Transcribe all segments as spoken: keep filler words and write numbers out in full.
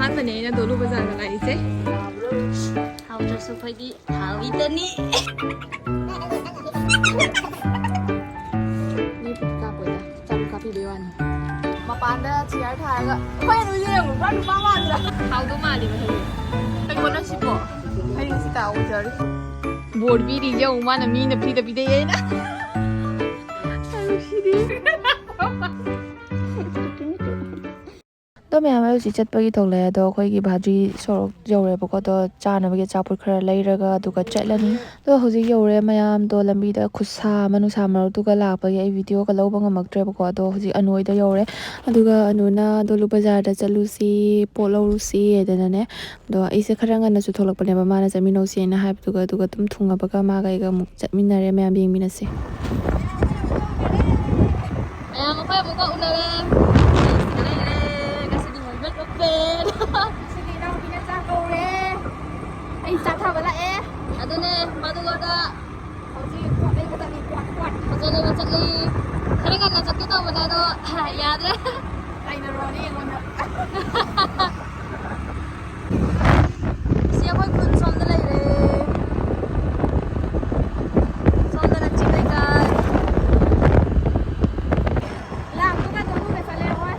ꯑꯃꯅꯦ ꯑꯩꯅ ꯗꯣꯂꯨ ꯕꯖꯥꯔꯗ ꯂꯥꯛꯏꯁꯦ꯫ ꯍꯥꯎꯗ꯭ꯔꯁꯨ ꯑꯩꯈꯣꯏꯗꯤ ꯍꯥꯎꯏꯗꯅꯤ꯫ ꯃꯤ ꯄꯤꯛ ꯀꯥꯞꯄꯣꯏꯗ꯫ ꯆꯥꯛ ꯀꯥꯞꯄꯤꯕꯩ ꯋꯥꯅꯤ꯫ ꯃꯄꯥꯟꯗ ꯆꯤꯌꯔ ꯊꯥꯔꯒ ꯑꯩꯈꯣꯏ ꯑꯅꯤꯁꯦ ꯌꯦꯡꯉꯨ, ꯄꯨꯔꯥ ꯅꯨꯄꯥ ꯃꯥꯟꯗ꯭ꯔꯥ? ꯍꯥꯎꯗꯧ ꯃꯥꯜꯂꯦꯕ ꯍꯌꯦꯡ꯫ ꯀꯩꯅꯣ ꯅꯪꯁꯤꯕꯣ? ꯑꯩ ꯉꯁꯤ ꯇꯥ ꯎꯖꯔꯤ꯫ ꯕꯣꯔ ꯄꯤꯔꯤꯁꯦ ꯌꯦꯡꯉꯨ, ꯃꯥꯅ ꯃꯤꯅ ꯐ꯭ꯔꯤꯗ ꯄꯤꯗꯩ ꯑꯩꯅ꯫ ꯑꯩ ꯅꯨꯡꯁꯤꯗꯦ꯫ ꯑꯗꯣ ꯃꯌꯥꯝ, ꯑꯩ ꯍꯧꯖꯤꯛ ꯆꯠꯄꯒꯤ ꯊꯣꯛꯂꯛꯑꯦ꯫ ꯑꯗꯣ ꯑꯩꯈꯣꯏꯒꯤ ꯚꯥꯖꯤ ꯁꯣꯔꯣꯛ ꯌꯧꯔꯦꯕꯀꯣ꯫ ꯑꯗꯣ ꯆꯥꯅꯕꯒꯤ ꯑꯆꯥꯄꯣꯠ ꯈꯔ ꯂꯩꯔꯒ ꯑꯗꯨꯒ ꯆꯠꯂꯅꯤ꯫ ꯑꯗꯣ ꯍꯧꯖꯤꯛ ꯌꯧꯔꯦ ꯃꯌꯥꯝꯗꯣ꯫ ꯂꯝꯕꯤꯗ ꯈꯨꯠꯁꯥ ꯑꯃ, ꯅꯨꯡꯁꯥ ꯃꯔꯛꯇꯨꯒ ꯂꯥꯛꯄꯒꯤ ꯑꯩ ꯚꯤꯗꯤꯑꯣꯒ ꯂꯧꯕ ꯉꯝꯃꯛꯇ꯭ꯔꯦꯕꯀꯣ꯫ ꯑꯗꯣ ꯍꯧꯖꯤꯛ ꯑꯅꯨ ꯍꯣꯏꯗ ꯌꯧꯔꯦ꯫ ꯑꯗꯨꯒ ꯑꯅꯨꯅ ꯗꯣꯂꯨ ꯕꯖꯥꯔꯗ ꯆꯠꯂꯨꯁꯤ, ꯄꯣꯠ ꯂꯧꯔꯨꯁꯤ ꯍꯥꯏꯗꯅꯅꯦ꯫ ꯑꯗꯣ ꯑꯩꯁꯦ ꯈꯔ ꯉꯟꯅꯁꯨ ꯊꯣꯛꯂꯛꯄꯅꯦꯕ, ꯃꯥꯅ ꯆꯠꯃꯤꯟꯅꯧꯁꯦꯅ ꯍꯥꯏꯕꯗꯨꯒ꯫ ꯑꯗꯨꯒ ꯑꯗꯨꯝ ꯊꯨꯡꯉꯕꯒ ꯃꯥꯒ ꯑꯩꯒ ꯑꯃꯨꯛ ꯆꯠꯃꯤꯟꯅꯔꯦ꯫ ꯃꯌꯥꯝ ꯌꯦꯡꯃꯤꯟꯅꯁꯦ꯫ ꯃꯌꯥꯝ ꯑꯩꯈꯣꯏ ꯑꯃꯨꯛꯀ ꯎꯅꯔꯦ꯫ ꯁꯤꯗ ꯂꯩꯔꯦ꯫ ꯉꯁꯤꯗꯤ ꯃꯣꯏ ꯃꯦꯠ ꯎꯞꯄꯦ꯫ ꯉꯁꯤꯗꯤ ꯏꯅꯥꯎꯄꯤꯅ ꯆꯥꯛ ꯀꯧꯔꯦ꯫ ꯑꯩ ꯆꯥꯛ ꯊꯥꯕ ꯂꯥꯛꯑꯦ꯫ ꯑꯗꯨꯅꯦ, ꯃꯗꯨꯒꯗ ꯍꯧꯖꯤꯛ ꯄꯣꯠ ꯂꯩꯕ ꯆꯠꯂꯤ, ꯄꯣꯠ, ꯄꯣꯠ꯫ ꯄꯣꯠ ꯂꯩꯕ ꯆꯠꯂꯤ꯫ ꯈꯔ ꯉꯟꯅ ꯆꯠꯀꯦ ꯇꯧꯕꯅꯦ, ꯑꯗꯣ ꯌꯥꯗ꯭ꯔꯦ꯫ ꯀꯩꯅꯔꯣꯅꯦ ꯑꯩꯉꯣꯟꯗ꯫ ꯁꯤ ꯑꯩꯈꯣꯏ ꯈꯨꯟ ꯁꯣꯝꯗ ꯂꯩꯔꯦ꯫ ꯁꯣꯝꯗꯅ ꯆꯤꯡ ꯂꯩꯀꯥꯏ꯫ ꯂꯥꯛꯄꯒ ꯇꯣꯂꯨꯗ ꯆꯠꯂꯦ ꯑꯩꯈꯣꯏ꯫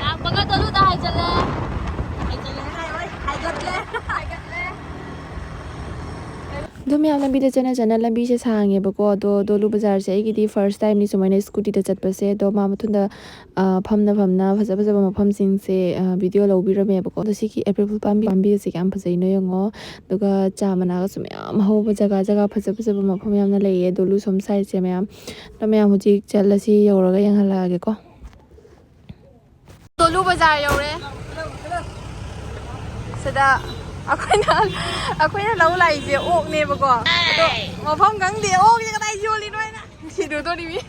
ꯂꯥꯛꯄꯒ ꯇꯣꯂꯨꯗ ꯍꯥꯏꯖꯜꯂꯦ꯫ ꯍꯥꯏꯖꯜꯂꯦ ꯍꯥꯏꯔꯣꯏ, ꯍꯥꯏꯒꯠꯂꯦ꯫ ꯍꯥꯏꯒꯠꯂꯦ꯫ ꯑꯗꯨꯝ ꯃꯌꯥꯝ ꯂꯝꯕꯤꯗ ꯆꯠꯅ ꯆꯠꯅ ꯂꯝꯕꯤꯁꯦ ꯁꯥꯡꯉꯦꯕꯀꯣ꯫ ꯑꯗꯣ ꯗꯣꯂꯨ ꯕꯖꯥꯔꯁꯦ ꯑꯩꯒꯤꯗꯤ ꯐꯥꯔꯁ ꯇꯥꯏꯝꯅꯤ ꯁꯨꯃꯥꯏꯅ ꯁ꯭ꯀꯨꯇꯤꯗ ꯆꯠꯄꯁꯦ꯫ ꯑꯗꯣ ꯃꯥ ꯃꯊꯟꯗ ꯑ, ꯐꯝꯅ ꯐꯝꯅ ꯐꯖ ꯐꯖꯕ ꯃꯐꯝꯁꯤꯡꯁꯦ, ꯑ, ꯚꯤꯗꯤꯑꯣ ꯂꯧꯕꯤꯔꯝꯃꯦꯕꯀꯣ꯫ ꯑꯗꯣ ꯁꯤꯒꯤ ꯑꯦꯄꯜ ꯄꯥꯝꯕꯤ, ꯄꯥꯝꯕꯤꯒꯁꯦ ꯀꯌꯥꯝ ꯐꯖꯩꯅꯣ ꯌꯦꯡꯉꯣ꯫ ꯑꯗꯨꯒ ꯆꯥ ꯃꯅꯥꯒꯁꯨ ꯃꯌꯥꯝ ꯍꯧꯕ ꯖꯒꯥ, ꯖꯒꯥ ꯐꯖ ꯐꯖꯕ ꯃꯐꯝ ꯌꯥꯝꯅ ꯂꯩꯌꯦ꯫ ꯗꯣꯂꯨ ꯁꯣꯝ ꯁꯥꯏꯗꯁꯦ ꯃꯌꯥꯝ꯫ ꯑꯗꯣ ꯃꯌꯥꯝ ꯍꯧꯖꯤꯛ ꯆꯠꯂꯁꯤ, ꯌꯧꯔꯒ ꯌꯦꯡꯍꯜꯂꯛꯑꯒꯦꯀꯣ꯫ ꯗꯣꯂꯨ ꯕꯖꯥꯔ ꯌꯧꯔꯦ꯫ ꯁꯤꯗ ꯑꯩꯈꯣꯏꯅ, ꯑꯩꯈꯣꯏꯅ ꯂꯧ ꯂꯥꯛꯏꯁꯦ ꯑꯣꯛꯅꯦꯕꯀꯣ꯫ ꯑꯗꯣ ꯃꯐꯝ ꯈꯪꯗꯦ, ꯑꯣꯛꯁꯦ ꯀꯗꯥꯏ ꯌꯣꯜꯂꯤꯅꯣ ꯍꯥꯏꯅ꯫ ꯁꯤꯗꯨꯗꯣꯔꯤꯃꯤ꯫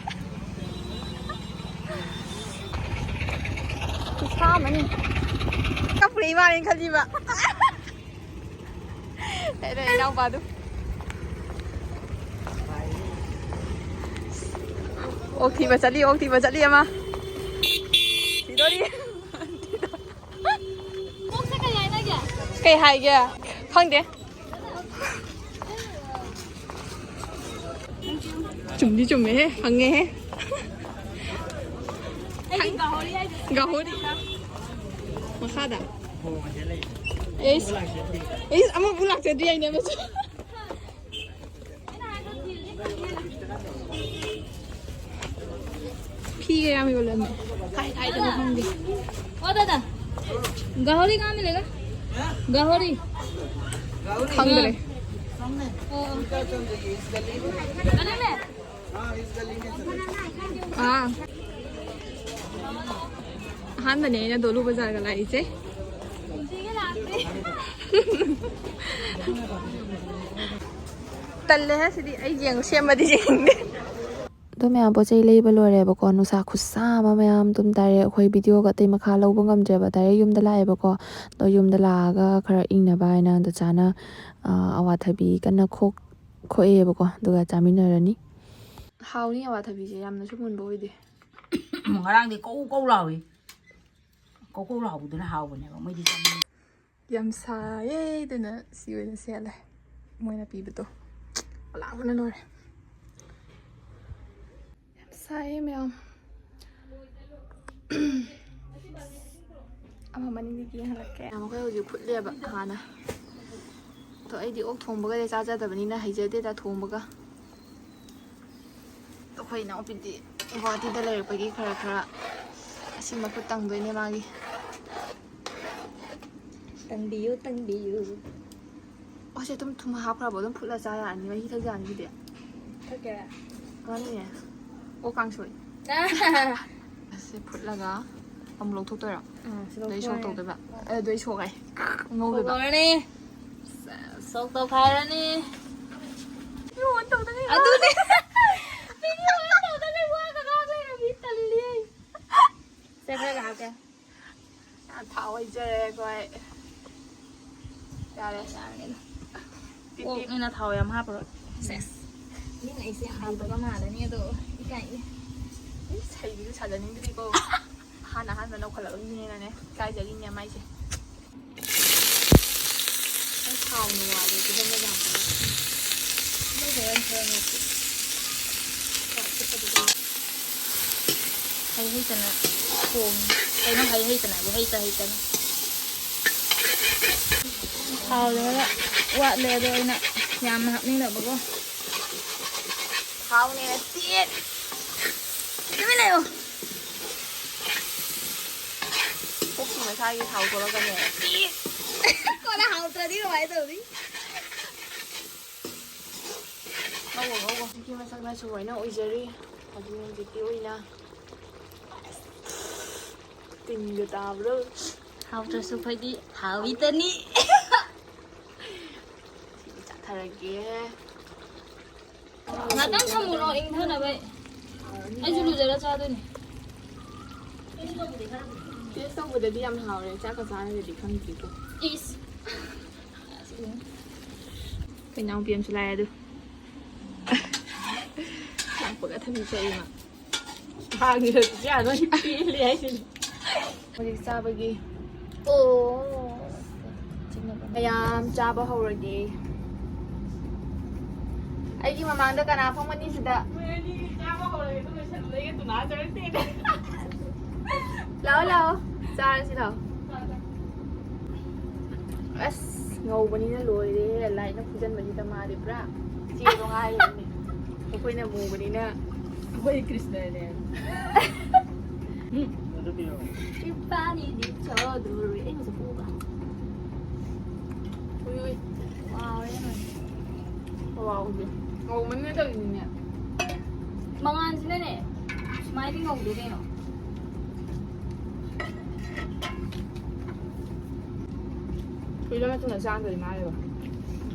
ꯈꯨꯁꯥ ꯑꯃꯅꯤ꯫ ꯀꯞꯄꯨꯔꯦ ꯏꯃꯥꯅꯦꯅ ꯈꯜꯂꯤꯕ꯫ ꯑꯩꯅ ꯏꯅꯥꯎꯄꯥꯗꯨ꯫ ꯑꯣꯛ ꯊꯤꯕ ꯆꯠꯂꯤ, ꯑꯣꯛ ꯊꯤꯕ ꯆꯠꯂꯤ ꯑꯃ꯫ ꯊꯤꯗꯣꯔꯤ꯫ ꯀꯩ ꯍꯥꯏꯒꯦ? ꯈꯪꯗꯦ꯫ ꯆꯨꯝꯗꯤ ꯆꯨꯝꯃꯦꯍꯦ, ꯍꯪꯉꯦꯍꯦ꯫ ꯒꯥꯍꯣꯔꯤ꯫ ꯃꯈꯥꯗ꯫ ꯑꯦꯁ, ꯑꯦꯁ, ꯑꯃꯕꯨ ꯂꯥꯛꯆꯗ꯭ꯔꯤ ꯍꯥꯏꯅꯦ ꯑꯃꯁꯨ꯫ ꯐꯤꯒ ꯌꯥꯝ ꯌꯣꯜꯂꯝꯃꯦ꯫ ꯀꯥꯏ ꯀꯥꯏꯗꯅꯣ ꯈꯪꯗꯦ꯫ ओ दादा, गाहरी कहाँ मिलेगा? गाहरी। ꯈꯪꯗ꯭ꯔꯦ꯫ ओ, ओ। गली में? ꯑꯥ꯫ ꯑꯍꯥꯟꯕꯅꯦ ꯑꯩꯅ ꯗꯣꯂꯨ ꯕꯖꯥꯔꯒ ꯂꯥꯛꯏꯁꯦ꯫ ꯇꯜꯂꯦꯍꯦ ꯁꯤꯗꯤ, ꯑꯩ ꯌꯦꯡ ꯁꯦꯝꯃꯗꯤ ꯌꯦꯡꯅꯤꯡꯗꯦ꯫ ꯑꯗꯣ ꯃꯌꯥꯝ ꯄꯣꯠ ꯆꯩ ꯂꯩꯕ ꯂꯣꯏꯔꯦꯕꯀꯣ꯫ ꯅꯨꯡꯁꯥ ꯈꯨꯠꯁꯥ ꯑꯃ ꯃꯌꯥꯝ ꯑꯗꯨꯝ ꯇꯥꯔꯦ꯫ ꯑꯩꯈꯣꯏ ꯚꯤꯗꯤꯑꯣꯒ ꯑꯇꯩ ꯃꯈꯥ ꯂꯧꯕ ꯉꯝꯗ꯭ꯔꯦꯕ꯫ ꯗꯥꯏꯔꯦꯛ ꯌꯨꯝꯗ ꯂꯥꯛꯑꯦꯕꯀꯣ꯫ ꯑꯗꯣ ꯌꯨꯝꯗ ꯂꯥꯛꯑꯒ ꯈꯔ ꯏꯪꯅꯕ ꯍꯥꯏꯅ ꯗꯆꯥꯅ, ꯑ, ꯑꯋꯥꯊꯕꯤ ꯀꯟꯅ ꯈꯣꯛ-, ꯈꯣꯛꯑꯦꯕꯀꯣ꯫ ꯑꯗꯨꯒ ꯆꯥꯃꯤꯟꯅꯔꯅꯤ꯫ ꯍꯥꯎꯅꯤ ꯑꯋꯥꯊꯕꯤꯁꯦ, ꯌꯥꯝꯅꯁꯨ ꯃꯨꯟꯕ ꯑꯣꯏꯗꯦ꯫ ꯉꯔꯥꯡꯗꯤ ꯀꯧ ꯀꯧ ꯂꯥꯎꯏ꯫ ꯀꯧ ꯀꯧ ꯂꯥꯎꯕꯗꯨꯅ ꯍꯥꯎꯕꯅꯦꯕ, ꯃꯣꯏꯗꯤ ꯆꯥꯅꯤꯡꯉꯤ꯫ ꯌꯥꯝ ꯁꯥꯏꯌꯦ, ꯑꯗꯨꯅ ꯁꯤ ꯑꯣꯏꯅ ꯁꯦꯠꯂꯦ꯫ ꯃꯣꯏꯅ ꯄꯤꯕꯗꯣ ꯑꯂꯥꯡꯕꯅ ꯂꯣꯏꯔꯦ꯫ ꯌꯥꯝ ꯁꯥꯏꯌꯦ ꯃꯌꯥꯝ꯫ ꯑꯃ ꯃꯅꯤꯡꯗꯒꯤ ꯌꯦꯡꯍꯜꯂꯛꯀꯦ꯫ ꯃꯌꯥꯝ ꯑꯩꯈꯣꯏ ꯍꯧꯖꯤꯛ ꯐꯨꯠꯂꯦꯕ ꯍꯥꯟꯅ꯫ ꯑꯗꯣ ꯑꯩꯗꯤ ꯑꯣꯛ ꯊꯣꯡꯕꯒꯗꯤ ꯆꯥꯖꯗꯕꯅꯤꯅ ꯍꯩꯖꯗꯦꯗ ꯊꯣꯡꯕꯒ꯫ ꯑꯩꯈꯣꯏ ꯏꯅꯥꯎꯄꯤꯗꯤ ꯒꯨꯋꯥꯍꯥꯇꯤꯗ ꯂꯩꯔꯛꯄꯒꯤ ꯈꯔ ꯈꯔ ꯑꯁꯤ ꯃꯈꯨꯠ ꯇꯪꯗꯣꯏꯅꯦ ꯃꯥꯒꯤ꯫ ꯇꯪꯕꯤꯌꯨ, ꯇꯪꯕꯤꯌꯨ꯫ ꯑꯣ, ꯁꯤ ꯑꯗꯨꯝ ꯊꯨꯝ ꯍꯥꯞꯈ꯭ꯔꯕꯣ? ꯑꯗꯨꯝ ꯐꯨꯠꯂ ꯆꯥ ꯌꯥꯔꯅꯤ, ꯃꯍꯤ ꯊꯛ ꯌꯥꯔꯅꯤ ꯁꯤꯗꯤ? ꯊꯛꯀꯦꯔꯥ? ꯉꯥꯅꯤꯌꯦ꯫ ꯑꯣ, ꯀꯥꯡꯁꯣꯏ꯫ ꯑꯁꯤ ꯐꯨꯠꯂꯒ ꯑꯃꯨꯛ ꯂꯧꯊꯣꯛꯇꯣꯏꯔꯣ? ꯑꯥ, ꯁꯤ ꯑꯗꯩ ꯁꯣꯛ ꯂꯧꯊꯣꯛꯑꯦ꯫ ꯇꯧꯗꯣꯏꯕ? ꯑꯗꯨꯗꯩ ꯁꯣꯛ ꯍꯥꯏ꯫ ꯉꯧꯗꯣꯏꯕ? ꯁꯣꯛ ꯇꯧꯔꯅꯤ꯫ ꯁꯦꯁ꯫ ꯁꯣꯛ ꯇꯧꯈꯥꯏꯔꯅꯤ꯫ ꯚꯤꯗꯤꯑꯣ ꯑꯣꯟ ꯇꯧꯗꯉꯩ ꯑꯗꯨꯅꯦ꯫ ꯚꯤꯗꯤꯑꯣ ꯑꯣꯟ ꯇꯧꯗꯉꯩ ꯋꯥꯒ ꯉꯥꯡ ꯂꯩꯔꯝꯃꯤ꯫ ꯇꯜꯂꯤ ꯑꯩ꯫ ꯁꯦ, ꯈꯔꯒ ꯍꯥꯞꯀꯦ꯫ ꯌꯥꯝ ꯊꯥꯎ ꯍꯩꯖꯔꯦ ꯑꯩꯈꯣꯏ꯫ ꯌꯥꯔꯦ꯫ ꯌꯥꯔꯦꯗ꯫ ꯇꯤꯠ ꯇꯤꯠ꯫ ꯑꯣꯛꯅꯤꯅ ꯊꯥꯎ ꯌꯥꯝ ꯍꯥꯞꯄꯔꯣꯏ꯫ ꯁꯦꯁ꯫ ꯃꯤꯅ ꯑꯩꯁꯦ ꯍꯩꯕꯒ ꯃꯥꯜꯂꯅꯤ ꯑꯗꯣ ꯏꯀꯥꯏꯌꯦ꯫ ꯏꯁ, ꯍꯩꯕꯤꯒ ꯁꯥꯖꯅꯤꯡꯗ꯭ꯔꯤꯀꯣ꯫ ꯑꯍꯥꯟ ꯑꯍꯥꯟꯕ ꯂꯧꯈꯠꯂꯛꯄ ꯃꯤꯅꯤꯅꯅꯦ ꯏꯀꯥꯏꯖꯔꯤꯅꯦ ꯃꯥꯏꯁꯦ꯫ ꯍꯥꯎꯅ ꯋꯥꯠꯂꯦ, ꯇꯤꯜꯍꯧꯅ ꯌꯥꯝꯕꯅ꯫ ꯇꯤꯜꯍꯧꯗ ꯑꯣꯏꯅ ꯈꯔ ꯉꯧꯁꯤ꯫ ꯆꯥꯛ ꯐꯨꯠꯄꯗꯨꯗ꯫ ꯍꯩ ꯍꯩꯇꯅ ꯊꯣꯡꯉꯤ꯫ ꯀꯩꯅꯣ ꯍꯩ ꯍꯩꯇꯅ ꯍꯥꯏꯕꯨ, ꯍꯩꯇ ꯍꯩꯇꯅ꯫ ꯊꯥꯎꯗꯣ ꯈꯔ ꯋꯥꯠꯂꯦ, ꯑꯗꯣ ꯑꯩꯅ ꯌꯥꯝꯅ ꯍꯥꯞꯅꯤꯡꯗꯕꯀꯣ꯫ ꯊꯥꯎꯅꯦꯅ ꯇꯦꯠ꯫ ꯇꯨꯃꯤꯟ ꯂꯩꯌꯨ꯫ ꯄꯨꯛꯀꯤ ꯃꯁꯥꯒꯤ ꯊꯥꯎ ꯊꯣꯛꯂꯛꯀꯅꯦꯕ꯫ ꯀꯣꯟꯅ ꯍꯥꯎꯇ꯭ꯔꯗꯤ ꯀꯃꯥꯏꯅ ꯇꯧꯅꯤ? ꯉꯧꯕ, ꯉꯧꯕ꯫ ꯍꯧꯖꯤꯛꯀꯤ ꯃꯁꯛꯅ ꯁꯨꯃꯥꯏꯅ ꯑꯣꯏꯖꯔꯤ꯫ ꯍꯧꯖꯤꯛ ꯍꯧꯖꯤꯛꯀꯤ ꯑꯣꯏꯅ꯫ ꯇꯤꯟꯒ ꯇꯥꯕ꯭ꯔꯣ? ꯍꯥꯎꯇ꯭ꯔꯁꯨ ꯑꯩꯈꯣꯏꯗꯤ ꯍꯥꯎꯏꯗꯅꯤ꯫ ꯁꯤꯗꯤ ꯆꯥꯊꯔꯒꯦ꯫ ꯉꯥꯛꯇꯪ ꯊꯝꯃꯨꯔꯣ, ꯏꯪꯊꯅꯕ꯫ ꯑꯩꯁꯨ ꯂꯨꯖꯔ ꯆꯥꯗꯣꯏꯅꯦ꯫ ꯇꯦꯁ ꯇꯧꯕꯗꯗꯤ ꯌꯥꯝ ꯍꯥꯎꯔꯦ, ꯆꯥꯛꯀ ꯆꯥꯔꯒꯗꯤ ꯈꯪꯗ꯭ꯔꯤꯀꯣ꯫ ꯏꯁ꯫ ꯑꯩꯈꯣꯏ ꯏꯅꯥꯎꯄꯤ ꯑꯃꯁꯨ ꯂꯥꯛꯑꯦ ꯑꯗꯨ꯫ ꯂꯥꯛꯄꯒ ꯊꯕꯤ ꯆꯠꯂꯤ ꯃꯥ꯫ ꯍꯥꯡꯉꯤꯔꯁꯨ ꯌꯥꯗꯣꯏ ꯄꯦꯜꯂꯦ ꯍꯥꯏꯁꯤꯅꯤ꯫ ꯍꯧꯖꯤꯛ ꯆꯥꯕꯒꯤ꯫ ꯑꯣ꯫ ꯃꯌꯥꯝ ꯆꯥꯕ ꯍꯧꯔꯒꯦ꯫ ꯑꯩꯒꯤ ꯃꯃꯥꯡꯗ ꯀꯅꯥ ꯐꯝꯒꯅꯤ ꯁꯤꯗ? ꯅꯣꯏ ꯑꯅꯤ ꯆꯥꯕ ꯍꯧꯔꯒꯦ, ꯑꯗꯨ ꯂꯣꯏꯁꯟꯕꯗ ꯑꯩꯒ ꯇꯨꯅꯥ ꯆꯪꯉꯛꯇꯦꯅꯦ꯫ ꯂꯥꯛꯑꯣ, ꯂꯥꯛꯑꯣ꯫ ꯆꯥꯔꯁꯤ ꯂꯥꯛꯑꯣ꯫ ꯑꯁ, ꯉꯧꯕꯅꯤꯅ ꯂꯣꯏꯔꯦ꯫ ꯂꯥꯏꯠꯅ ꯐꯨꯖꯟꯕꯁꯤꯗ ꯃꯥꯗꯤ ꯄꯨꯔꯥ ꯆꯦꯗꯣ ꯉꯥꯏꯔꯤꯕꯅꯤ꯫ ꯑꯩꯈꯣꯏꯅ ꯃꯨꯕꯅꯤꯅ꯫ ꯑꯩꯈꯣꯏ ꯀ꯭ꯔꯤꯁꯅꯅꯦ꯫ ꯏꯕꯥꯅꯤꯗꯤ ꯆꯥꯗꯣꯔꯦ꯫ ꯑꯩ ꯉꯁꯥꯏ ꯄꯨꯕ꯫ ꯎꯏ, ꯎꯏ꯫ ꯋꯥꯎꯔꯦ ꯅꯣꯏ꯫ ꯋꯥꯎꯗꯦ꯫ ꯉꯧꯃꯟꯅ ꯇꯧꯔꯤꯅꯤꯅꯦ꯫ ꯃꯉꯥꯟꯁꯤꯅꯅꯦ, ꯁꯨꯃꯥꯏꯗꯤ ꯉꯧꯗꯦ ꯀꯩꯅꯣ꯫ ꯐꯨꯏꯔ ꯃꯇꯨꯡꯗ ꯆꯥꯝꯗꯣꯏ ꯃꯥꯜꯂꯦꯕ꯫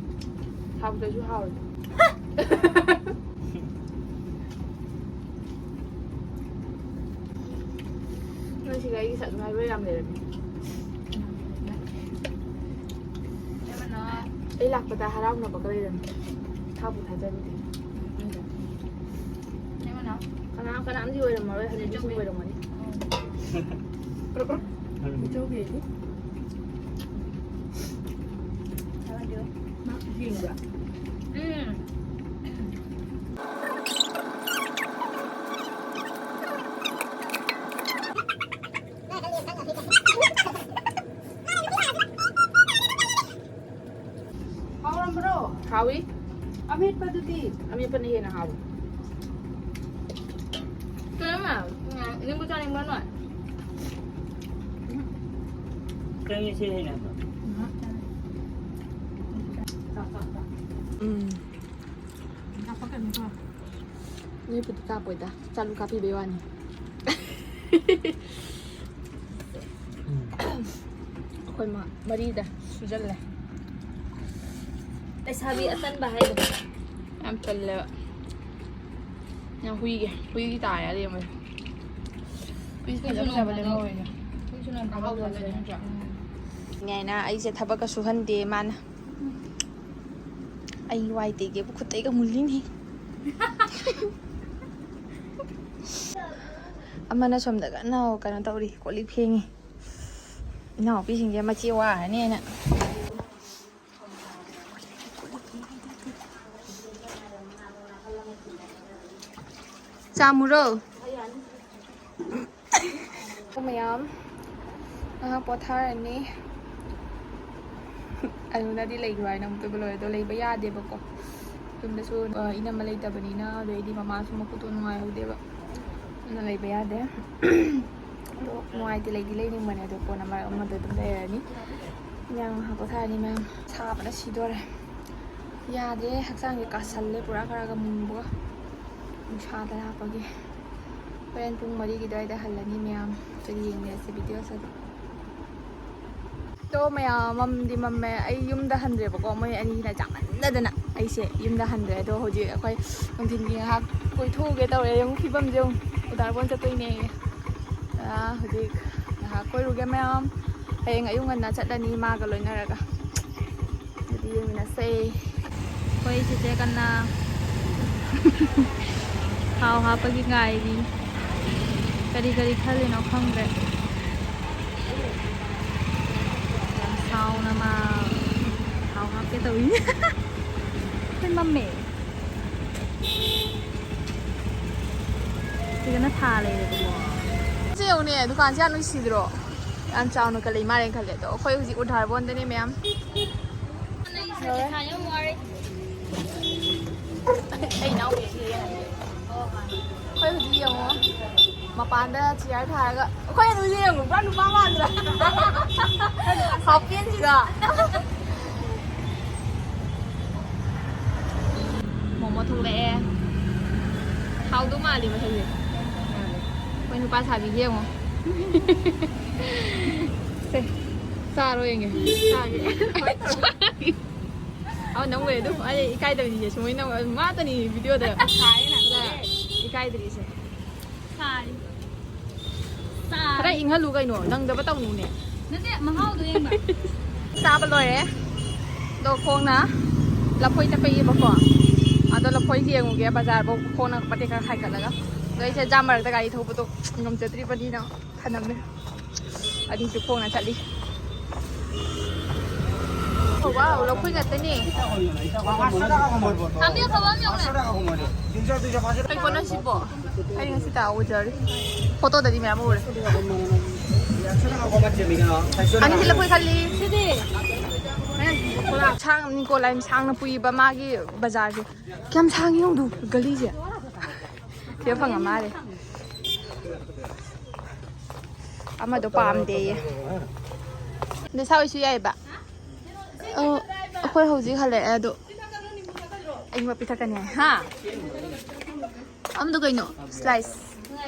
ꯍꯥꯎꯇ꯭ꯔꯁꯨ ꯍꯥꯎꯔꯦ꯫ ꯅꯣꯏꯁꯤꯒ ꯑꯩꯒꯤ subscriber ꯌꯥꯝ ꯂꯩꯔꯝꯃꯤ꯫ ꯑꯩ ꯂꯥꯛꯄꯗ ꯍꯔꯥꯎꯅꯕꯒ ꯂꯩꯔꯝꯃꯤ꯫ ꯊꯥꯕꯨ ꯊꯥꯖꯔꯨꯗꯦ꯫ ꯀꯅꯥ, ꯀꯅꯥꯝꯗꯤ ꯑꯣꯏꯔꯝꯃꯔꯣꯏ, ꯍꯅꯨꯕꯤꯁꯤꯡ ꯑꯣꯏꯔꯝꯒꯅꯤ꯫ ꯏꯆꯧꯕꯤ꯫ ꯏꯆꯧꯕꯤ ꯑꯩꯗꯤ꯫ ꯎꯝ꯫ ꯍꯥꯎꯔꯝꯕ꯭ꯔꯣ? ꯍꯥꯎꯏ꯫ ꯑꯃꯦꯠꯄꯗꯨꯗꯤ? ꯑꯃꯦꯠꯄꯅ ꯍꯦꯟꯅ ꯍꯥꯎꯏ꯫ ꯀꯩꯅꯣꯝꯃ, ꯎꯝ, ꯅꯤꯝꯕꯨ ꯆꯥꯅꯤꯡꯕ꯭ꯔꯣ ꯅꯣꯏ? ꯆꯥꯅꯤꯡꯉꯦ, ꯁꯤ ꯍꯩꯅꯕ꯭ꯔꯣ? ꯎꯝ꯫ ꯅꯣꯏꯕꯨꯗꯤ ꯀꯥꯞꯄꯣꯏꯗ, ꯆꯥꯂꯨ ꯀꯥꯞꯄꯤꯕꯩ ꯋꯥꯅꯤ꯫ ꯑꯩꯈꯣꯏ ꯃ-, ꯃꯔꯤꯗ ꯁꯨꯖꯜꯂꯦ꯫ ꯂꯩꯁꯥꯕꯤ ꯑꯇꯟꯕ ꯍꯥꯏꯗꯣ꯫ ꯌꯥꯝ ꯇꯜꯂꯦꯕ꯫ ꯌꯥꯝ ꯍꯨꯏꯒꯦ, ꯍꯨꯏꯒꯤ ꯇꯥꯔꯦ ꯑꯔꯦꯝꯕꯗ꯫ ꯍꯨꯏ ꯐꯖ ꯐꯖꯕ ꯂꯦꯝꯍꯧꯔꯦꯅꯦ꯫ ꯍꯨꯏꯁꯨ ꯅꯣꯡ ꯐꯥꯗꯣꯛ ꯆꯥꯕꯗꯤ ꯅꯠꯇ꯭ꯔꯥ? ꯎꯝ꯫ ꯉꯥꯏꯅ ꯑꯩꯁꯦ ꯊꯕꯛꯀ ꯁꯨꯍꯟꯗꯦ ꯃꯥꯅ꯫ ꯑꯩ ꯋꯥꯏ ꯇꯩꯒꯦꯕꯨ ꯈꯨꯠꯇꯩꯒ ꯃꯨꯜꯂꯤꯅꯦ꯫ ꯑꯃꯅ ꯁꯣꯝꯗ ꯀꯟꯅ ꯀꯩꯅꯣ ꯇꯧꯔꯤ, ꯀꯣꯜ ꯂꯤꯛ ꯐꯦꯡꯉꯤ꯫ ꯏꯅꯥꯎꯄꯤꯁꯤꯡꯁꯦ ꯃꯆꯦ ꯋꯥꯔꯅꯦꯅ꯫ ꯆꯥꯃꯨꯔꯣ? ꯃꯌꯥꯝ ꯉꯥꯏꯍꯥꯛ ꯄꯣꯊꯥꯔꯅꯤ꯫ ꯑꯗꯨꯅꯗꯤ ꯂꯩꯈꯤꯕ ꯍꯥꯏꯅ ꯑꯃꯨꯛꯇꯣꯏꯕ ꯂꯣꯏꯔꯦ꯫ ꯑꯗꯣ ꯂꯩꯕ ꯌꯥꯗꯦꯕꯀꯣ꯫ ꯌꯨꯝꯗꯁꯨ, ꯑ, ꯏꯅꯝꯃ ꯂꯩꯇꯕꯅꯤꯅ, ꯑꯗꯩꯗꯤ ꯃꯃꯥꯁꯨ ꯃꯈꯨꯠꯇꯣ ꯅꯨꯡꯉꯥꯏꯍꯧꯗꯦꯕ꯫ ꯑꯗꯨꯅ ꯂꯩꯕ ꯌꯥꯗꯦ꯫ ꯑꯗꯣ ꯅꯨꯡꯉꯥꯏꯇꯦ, ꯂꯩꯗꯤ ꯂꯩꯅꯤꯡꯕꯅꯦ꯫ ꯑꯗꯣ ꯀꯣꯟꯅ ꯃꯔꯛ ꯑꯃꯗ ꯑꯗꯨꯝ ꯂꯩꯔꯅꯤ꯫ ꯃꯌꯥꯝ ꯉꯥꯏꯍꯥꯛ ꯄꯣꯊꯥꯔꯅꯤ ꯃꯌꯥꯝ꯫ ꯁꯥꯕꯅ ꯁꯤꯗꯣꯔꯦ꯫ ꯌꯥꯗ꯭ꯔꯦ, ꯍꯛꯆꯥꯡꯁꯦ ꯀꯥꯁꯜꯂꯦ ꯄꯨꯔꯥ ꯈꯔꯒ ꯃꯨꯕꯒ꯫ ꯅꯨꯡꯁꯥꯗ ꯂꯥꯛꯄꯒꯤ꯫ ꯍꯣꯔꯦꯟ ꯄꯨꯡ ꯃꯔꯤꯒꯤ ꯑꯗꯨꯋꯥꯏꯗ ꯍꯜꯂꯅꯤ ꯃꯌꯥꯝ꯫ ꯑꯗꯨ ꯌꯦꯡꯃꯤꯟꯅꯁꯦ ꯚꯤꯗꯤꯑꯣꯁꯦ ꯑꯗꯨꯝ꯫ ꯇꯣ ꯃꯌꯥꯝ, ꯃꯝꯗꯤ ꯃꯝꯃꯦ꯫ ꯑꯩ ꯌꯨꯝꯗ ꯍꯟꯗ꯭ꯔꯦꯕꯀꯣ, ꯃꯣꯏ ꯑꯅꯤꯅ ꯆꯥꯛꯃꯟꯗꯗꯅ ꯑꯩꯁꯦ ꯌꯨꯝꯗ ꯍꯟꯗ꯭ꯔꯦ꯫ ꯑꯗꯣ ꯍꯧꯖꯤꯛ ꯑꯩꯈꯣꯏ ꯅꯨꯡꯊꯤꯟꯒꯤ ꯉꯥꯏꯍꯥꯛ ꯀꯣꯏꯊꯣꯛꯎꯒꯦ ꯇꯧꯔꯦ꯫ ꯌꯦꯡꯉꯨ ꯐꯤꯕꯝꯁꯦ ꯌꯦꯡꯉꯨ, ꯎꯗꯥꯔꯕꯣꯟ ꯆꯠꯇꯣꯏꯅꯦ꯫ ꯑꯥ, ꯍꯧꯖꯤꯛ ꯉꯥꯏꯍꯥꯛ ꯀꯣꯏꯔꯨꯒꯦ ꯃꯌꯥꯝ꯫ ꯍꯌꯦꯡ ꯑꯌꯨꯛ ꯉꯟꯅ ꯆꯠꯂꯅꯤ ꯃꯥꯒ ꯂꯣꯏꯅꯔꯒ꯫ ꯑꯗꯨꯗꯤ ꯌꯦꯡꯃꯤꯟꯅꯁꯦ꯫ ꯑꯩꯈꯣꯏ ꯆꯦꯆꯦ ꯀꯟꯅ ꯊꯥꯎ ꯍꯥꯞꯄꯒꯤ ꯉꯥꯏꯔꯤ꯫ ꯀꯔꯤ ꯀꯔꯤ ꯈꯜꯂꯤꯅꯣ ꯈꯪꯗ꯭ꯔꯦ꯫ ꯌꯥꯝ ꯁꯥꯎꯅ ꯃꯥ ꯊꯥꯎ ꯍꯥꯞꯄꯤ꯫ ꯇꯧꯏꯅꯦ꯫ ꯑꯩꯈꯣꯏ ꯃꯝꯃꯦ꯫ ꯁꯤꯗꯅ ꯊꯥ ꯂꯩꯔꯦꯕꯀꯣ꯫ ꯁꯤ ꯌꯦꯡꯉꯨꯅꯦ, ꯗꯨꯀꯥꯟꯁꯦ ꯌꯥꯝ ꯅꯨꯡꯁꯤꯗ꯭ꯔꯣ? ꯌꯥꯝ ꯆꯥꯎꯅ ꯀ ꯂꯩ ꯃꯥꯜꯂꯦꯅ ꯈꯜꯂꯦ꯫ ꯑꯗꯣ ꯑꯩꯈꯣꯏ ꯍꯧꯖꯤꯛ ꯎꯙꯥꯔꯕꯣꯟꯗꯅꯦ ꯃꯌꯥꯝ꯫ ꯑꯩ ꯏꯅꯥꯎꯄꯤ ꯑꯁꯤ ꯌꯦꯡꯉꯣ꯫ ꯑꯩꯈꯣꯏ ꯍꯧꯖꯤꯛ ꯌꯦꯡꯉꯣ, ꯃꯄꯥꯟꯗ ꯆꯤꯌꯔ ꯊꯥꯔꯒ ꯑꯩꯈꯣꯏ ꯑꯗꯨ ꯌꯦꯡꯉꯨ, ꯄꯨꯔꯥ ꯅꯨꯄꯥ ꯃꯥꯟꯗ꯭ꯔꯥ? ꯍꯥꯞ ꯄꯦꯟꯁꯤꯒ꯫ ꯃꯣꯃꯣ ꯊꯣꯛꯂꯛꯑꯦ꯫ ꯍꯥꯎꯗꯧ ꯃꯥꯜꯂꯤ ꯃꯁꯛꯁꯦ꯫ ꯑꯩꯈꯣꯏ ꯅꯨꯄꯥ ꯁꯥꯕꯤꯁꯦ ꯌꯦꯡꯉꯣ꯫ ꯁꯦ, ꯆꯥꯔꯣ ꯌꯦꯡꯒꯦ꯫ ꯆꯥꯒꯦ꯫ ꯑꯧ, ꯅꯪ ꯂꯩ ꯑꯗꯨꯝ ꯑꯩ ꯏꯀꯥꯏꯗꯕꯅꯤꯁꯦ, ꯁꯨꯃꯥꯏꯅ ꯅꯪ ꯃꯥꯇꯅꯤ ꯚꯤꯗꯤꯑꯣꯗ꯫ ꯁꯥꯏꯌꯦ, ꯅꯪ ꯈꯔ ꯏꯀꯥꯏꯗ꯭ꯔꯤꯁꯦ꯫ ꯁꯥꯔꯤ꯫ ꯈꯔ ꯁꯥꯔꯤ꯫ ꯏꯪꯍꯜꯂꯨ ꯀꯩꯅꯣ, ꯅꯪꯗꯕ ꯇꯧꯅꯨꯅꯦ꯫ ꯅꯠꯇꯦ, ꯃꯍꯥꯎꯗꯣ ꯌꯦꯡꯕ꯫ ꯆꯥꯕ ꯂꯣꯏꯔꯦ꯫ ꯑꯗꯣ ꯈꯣꯡꯅ ꯂꯐꯣꯏ ꯆꯠꯄꯒꯤꯕꯀꯣ꯫ ꯑꯗꯣ ꯂꯐꯣꯏꯁꯦ ꯌꯦꯡꯉꯨꯒꯦ, ꯕꯖꯥꯔꯐꯥꯎ ꯈꯣꯡꯅ ꯃꯇꯦꯛ ꯈꯔ ꯍꯥꯏꯒꯠꯂꯒ꯫ ꯑꯗꯣ ꯑꯩꯁꯦ ꯖꯥꯝ ꯃꯔꯛꯇ ꯒꯥꯔꯤ ꯊꯧꯕꯗꯣ ꯉꯝꯖꯗ꯭ꯔꯤꯕꯅꯤꯅ ꯊꯅꯝꯃꯦ꯫ ꯑꯅꯤꯁꯨ ꯈꯣꯡꯅ ꯆꯠꯂꯤ꯫ ꯋꯥꯎ, ꯂꯐꯣꯏ ꯉꯥꯛꯇꯅꯦ꯫ ꯊꯥꯕꯤ ꯑꯐꯕ ꯑꯃ ꯌꯥꯎꯔꯦ꯫ ꯀꯩ ꯄꯣꯠꯅꯣ ꯁꯤꯕꯣ? ꯑꯩ ꯉꯁꯤ ꯇꯥ ꯎꯖꯔꯤ꯫ ꯐꯣꯇꯣꯗꯗꯤ ꯃꯌꯥꯝ ꯎꯔꯦ꯫ ꯑꯅꯤꯁꯤ ꯂꯐꯣꯏ ꯈꯜꯂꯤ꯫ ꯁꯤꯗꯤ꯫ ꯁꯥꯡꯕꯅꯤꯀꯣ, ꯂꯥꯏꯟ ꯁꯥꯡꯅ ꯄꯨꯏꯕ ꯃꯥꯒꯤ ꯕꯖꯥꯔꯁꯦ꯫ ꯀꯌꯥꯝ ꯁꯥꯡꯉꯤ ꯌꯦꯡꯉꯨ ꯒꯂꯤꯁꯦ꯫ ꯁꯤꯗ ꯐꯪꯉ ꯃꯥꯜꯂꯦ꯫ ꯑꯃꯗꯣ ꯄꯥꯝꯗꯦꯌꯦ꯫ ꯅꯁꯥ ꯑꯣꯏꯁꯨ ꯌꯥꯏꯕ꯫ ꯑ, ꯑꯩꯈꯣꯏ ꯍꯧꯖꯤꯛ ꯍꯜꯂꯛꯑꯦ ꯑꯗꯣ꯫ ꯑꯩ ꯄꯤꯊꯛꯀꯅꯤ ꯍꯥꯏ꯫ ꯍꯥ? ꯑꯃꯗꯣ ꯀꯩꯅꯣ? Slice꯫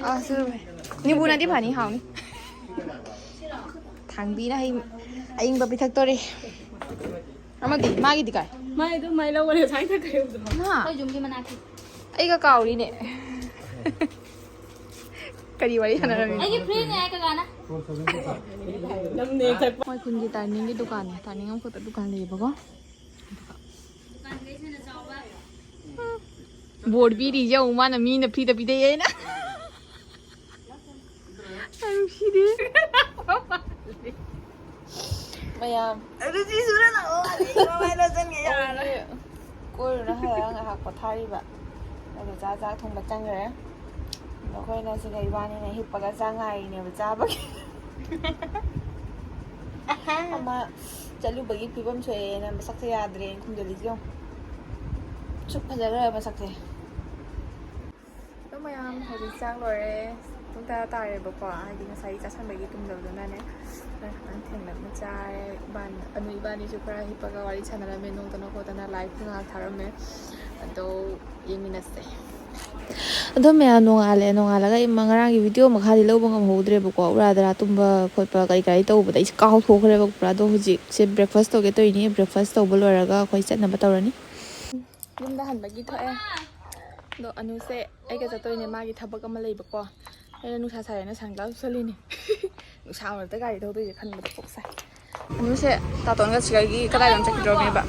ꯑ, ꯁꯤ ꯅꯤꯕꯨꯅꯗꯤ ꯐꯅꯤ, ꯍꯥꯎꯅꯤ꯫ ꯊꯥꯡꯕꯤꯅ ꯍꯩ ꯑꯏꯪꯕ ꯄꯤꯊꯛꯇꯣꯔꯤ꯫ ꯑꯃꯗꯤ, ꯃꯥꯒꯤꯗꯤ ꯀꯥꯏ? ꯃꯥꯏ ꯑꯗꯨꯝ ꯃꯥꯏ ꯂꯧꯕꯅꯦ, ꯉꯁꯥꯏ ꯈꯛ ꯀꯩꯍꯧꯗꯕ꯫ ꯃꯥ? ꯑꯩꯈꯣꯏ ꯌꯨꯝꯒꯤ ꯃꯅꯥꯛꯀꯤ꯫ ꯑꯩꯒ ꯀꯥꯎꯔꯤꯅꯦ꯫ ꯀꯔꯤ ꯋꯥꯔꯤ ꯁꯥꯟꯅꯔꯝꯃꯤꯅꯣ? ꯑꯩꯒꯤ friendꯅꯦ ꯍꯥꯏ ꯀꯀꯥꯅ꯫ ꯃꯣꯏ ꯈꯨꯟꯒꯤ ꯇꯥꯔꯅꯤꯡꯒꯤ ꯗꯨꯀꯥꯟꯅꯦ꯫ ꯇꯥꯔꯅꯤꯡ ꯑꯃꯈꯛꯇ ꯗꯨꯀꯥꯟ ꯂꯩꯌꯦꯕꯀꯣ꯫ ꯕꯣꯔ ꯄꯤꯔꯤꯁꯦ ꯌꯦꯡꯉꯨ, ꯃꯥꯅ ꯃꯤꯅ ꯐ꯭ꯔꯤꯗ ꯄꯤꯊꯛꯑꯦ ꯑꯩꯅ꯫ ꯌꯥꯝ ꯅꯨꯡꯁꯤꯗꯦ꯫ ꯃꯌꯥꯝ ꯑꯗꯨꯗꯤ ꯁꯨꯔ ꯂꯥꯛꯑꯣ꯫ ꯑꯩ ꯃꯃꯥꯏ ꯂꯣꯠꯁꯟꯒꯦ, ꯌꯥꯔꯣꯏ꯫ ꯑꯩꯈꯣꯏꯒꯤ ꯀꯣꯏꯔꯨꯔ ꯍꯜꯂꯛꯑꯒ ꯉꯥꯏꯍꯥꯛ ꯄꯣꯊꯥꯔꯤꯕ꯫ ꯑꯗꯣ ꯆꯥ ꯆꯥ ꯊꯣꯡꯕ ꯆꯪꯈ꯭ꯔꯦ꯫ ꯑꯗꯣ ꯑꯩꯈꯣꯏꯅ ꯁꯤꯗ ꯏꯕꯥꯅꯤꯅ ꯍꯤꯞꯄꯒ ꯆꯥ ꯉꯥꯏꯔꯤꯅꯦꯕ ꯆꯥꯕꯒꯤ꯫ ꯑꯃ ꯆꯠꯂꯨꯕꯒꯤ ꯐꯤꯕꯝ ꯁꯣꯛꯑꯦꯅ ꯃꯁꯛꯁꯦ ꯌꯥꯗ꯭ꯔꯦꯅ ꯈꯨꯝꯖꯜꯂꯤꯁꯦ ꯌꯦꯡꯉꯣ꯫ ꯁꯨꯛ ꯐꯖꯈ꯭ꯔꯕ ꯃꯁꯛꯁꯦ꯫ ꯑꯗꯣ ꯃꯌꯥꯝ ꯍꯧꯖꯤꯛ ꯆꯥꯛ ꯂꯣꯏꯔꯦ꯫ ꯄꯨꯡ ꯇꯔꯥ ꯇꯥꯔꯦꯕꯀꯣ, ꯍꯥꯏꯗꯤ ꯉꯁꯥꯏ ꯆꯥꯁꯟꯕꯒꯤ ꯇꯨꯝꯗꯕꯗꯨꯅꯅꯦ꯫ ꯈꯤꯇꯪ ꯊꯦꯡꯂꯞꯅ ꯆꯥꯔꯦ꯫ ꯏꯕꯥꯅꯤ, ꯑꯅꯨ ꯏꯕꯥꯅꯤꯁꯨ ꯈꯔ ꯍꯤꯞꯄꯒ ꯋꯥꯔꯤ ꯁꯥꯟꯅꯔꯝꯃꯦ, ꯅꯣꯛꯇꯅ ꯈꯣꯠꯇꯅ ꯂꯥꯏꯐꯁꯨ ꯉꯥꯏꯍꯥꯛ ꯊꯥꯔꯝꯃꯦ꯫ ꯑꯗꯣ ꯌꯦꯡꯃꯤꯟꯅꯁꯦ꯫ ꯑꯗꯣ ꯃꯌꯥꯝ ꯅꯣꯡꯉꯥꯜꯂꯦ, ꯅꯣꯡꯉꯥꯜꯂꯒ ꯏꯃ ꯉꯔꯥꯡꯒꯤ ꯚꯤꯗꯤꯑꯣ ꯃꯈꯥꯗꯤ ꯂꯧꯕ ꯉꯝꯍꯧꯗ꯭ꯔꯦꯕꯀꯣ, ꯎꯔꯥ ꯗꯔꯥ ꯇꯨꯝꯕ ꯈꯣꯠꯄ ꯀꯔꯤ ꯀꯔꯤ ꯇꯧꯕꯗ ꯑꯩꯁꯦ ꯀꯥꯎꯊꯣꯛꯈ꯭ꯔꯦꯕ ꯄꯨꯔꯥ꯫ ꯑꯗꯣ ꯍꯧꯖꯤꯛꯁꯦ ꯕ꯭ꯔꯦꯛꯐꯥꯁ ꯇꯧꯒꯦ ꯇꯧꯔꯤꯅꯤ꯫ ꯕ꯭ꯔꯦꯛꯐꯥꯁ ꯇꯧꯕ ꯂꯣꯏꯔꯒ ꯑꯩꯈꯣꯏ ꯆꯠꯅꯕ ꯇꯧꯔꯅꯤ꯫ ꯌꯨꯝꯗ ꯍꯟꯕꯒꯤ ꯊꯣꯛꯑꯦ꯫ ꯑꯗꯣ ꯑꯅꯨꯁꯦ ꯑꯩꯒ ꯆꯠꯇꯣꯏꯅꯦ, ꯃꯥꯒꯤ ꯊꯕꯛ ꯑꯃ ꯂꯩꯕꯀꯣ꯫ ꯑꯩꯅ ꯅꯨꯡꯁꯥ ꯁꯥꯏꯌꯦꯅ ꯁꯟꯒ꯭ꯂꯥꯁ ꯎꯞꯁꯜꯂꯤꯅꯦ꯫ ꯅꯨꯡꯁꯥ ꯃꯔꯛꯇ ꯒꯥꯔꯤ ꯊꯧꯗꯣꯏꯁꯦ ꯈꯟꯕꯗ ꯀꯣꯛ ꯁꯥꯏ꯫ ꯑꯅꯨꯁꯦ ꯇꯥꯇꯣꯟꯒ ꯁꯤꯒꯒꯤ ꯀꯗꯥꯏꯗ ꯑꯃ ꯆꯠꯈꯤꯗ꯭ꯔꯣꯕꯅꯦꯕ꯫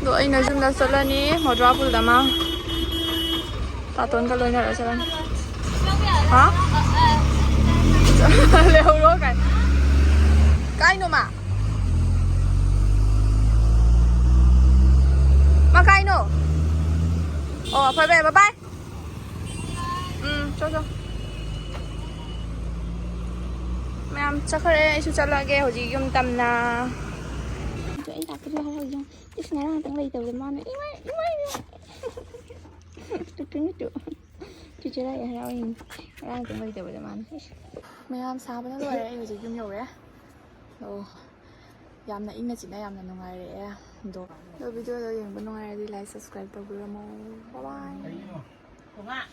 ꯑꯗꯣ ꯑꯩꯅ ꯌꯨꯝꯗ ꯆꯠꯂꯅꯤ, ꯃꯣꯗ꯭ꯔꯥ ꯄꯨꯜꯗ ꯑꯃ꯫ ꯇꯥꯇꯣꯟꯒ ꯂꯣꯏꯅꯔ ꯆꯠꯂꯅꯤ꯫ ꯍꯥ? ꯂꯩꯍꯧꯔꯣ ꯀꯥꯏ꯫ ꯀꯥꯏꯅꯣ ꯃꯥ? ꯃꯥ ꯀꯥꯏꯅꯣ? ꯑꯣ, ꯐꯔꯦ, ꯐꯔꯦ, bye bye꯫ ꯎꯝ, ꯆꯣ, ꯆꯣ꯫ ꯃꯌꯥꯝ ꯆꯠꯈ꯭ꯔꯦ, ꯑꯩꯁꯨ ꯆꯠꯂꯒꯦ ꯍꯧꯖꯤꯛ ꯌꯨꯝ ꯇꯝꯅ꯫ ꯑꯗꯣ ꯑꯩ ꯂꯥꯛꯄꯗꯣ ꯍꯔꯥꯎꯏ ꯌꯦꯡꯉꯣ꯫ ꯏꯁ, ꯉꯔꯥꯡ ꯈꯛꯇꯪ ꯂꯩꯇꯕꯗ ꯃꯥꯅ ꯏꯃꯥꯏ, ꯏꯃꯥꯏ, ꯏꯃꯥꯏ꯫ Two, two, two. ꯆꯤꯆꯦ ꯂꯥꯛꯑꯦ ꯍꯔꯥꯎꯏ꯫ ꯉꯔꯥꯡ ꯈꯛꯇꯪ ꯂꯩꯇꯕꯗ ꯃꯥꯅ꯫ ꯏꯁ꯫ ꯃꯌꯥꯝ ꯁꯥꯕꯅ ꯂꯣꯏꯔꯦ, ꯑꯩ ꯍꯧꯖꯤꯛ ꯌꯨꯝ ꯌꯧꯔꯦ꯫ ꯑꯗꯣ ꯌꯥꯝꯅ ꯏꯪꯅ ꯆꯤꯛꯅ ꯌꯥꯝꯅ ꯅꯨꯡꯉꯥꯏꯔꯛꯑꯦ꯫ ꯑꯗꯣ, ꯑꯗꯣ ꯚꯤꯗꯤꯑꯣꯗꯣ ꯌꯦꯡꯕ ꯅꯨꯡꯉꯥꯏꯔꯗꯤ like, subscribe ꯇꯧꯕꯤꯔꯝꯃꯣ꯫ Bye bye꯫